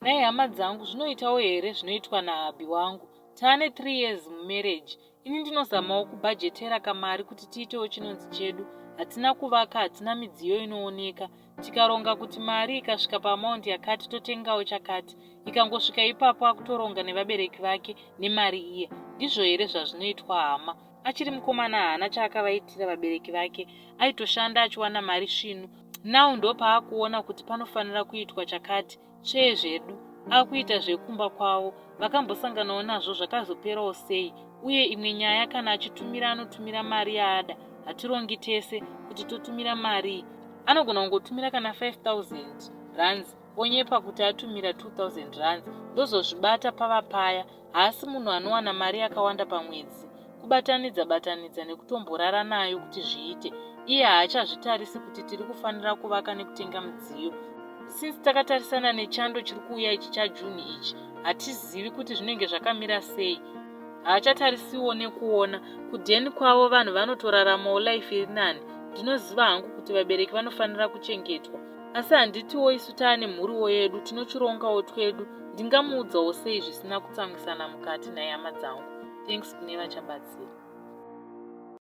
Nhai hama dzangu zvinoitawo here zvinoitwa nahubby wangu? Taane 3 years mumarriage. Ini ndinozamawo kubhajetera kamari kuti tiitewo chinonzi chedu. Hatina kuvaka, hatina midziyo inooneka. Tikaronga kuti mari ikasvika paamount yakati totengawo chakati. Ikangosvika ipapo akutoronga nevabereki vake nemari iye. Ndizvo here zvazvinoitwa hama? Achiri mukomana haana chaakavaitira vabereki vake. Aitoshanda achiwana mari svinu. Now ndopaakuona kuti panofanira kuitwa chakati. Tsvee zvedu. Akuita zvekumba kwavo. Vakambosanganawo nazvo zvakazoperawo sei? Uye imwe nyaya kana achitumira anotumira mari yaada. Hatirongi tese kuti totumira marii. Anogona kungotumira kana 5000 rands onyepa kuti atumira 2000 rands ndozozvibata pava paya. Haasi munhu anowana mari yakawanda pamwedzi. Kubatanidza batanidza nekutomborara nayo kuti zviite. Iye haachazvitarisi kuti tiri kufanira kuvaka nekutenga midziyo. Since takatarisana nechando chiri kuuya ichi chaJune ichi, hatizivi kuti zvinenge zvakamira sei. Haachatarisiwo nekuona. Kuden kwavo vanhu vanotoraramawo life iri nani. Ndinoziva hangu kuti vabereki vanofanira kuchengetwa. Asi handitiwo isu taane mhuriwo yedu tinochirongawo twedu. Ndingamuudzawo sei zvisina kutsamwisana mukati nhai hama dzangu? Thanks kune vachabatsira.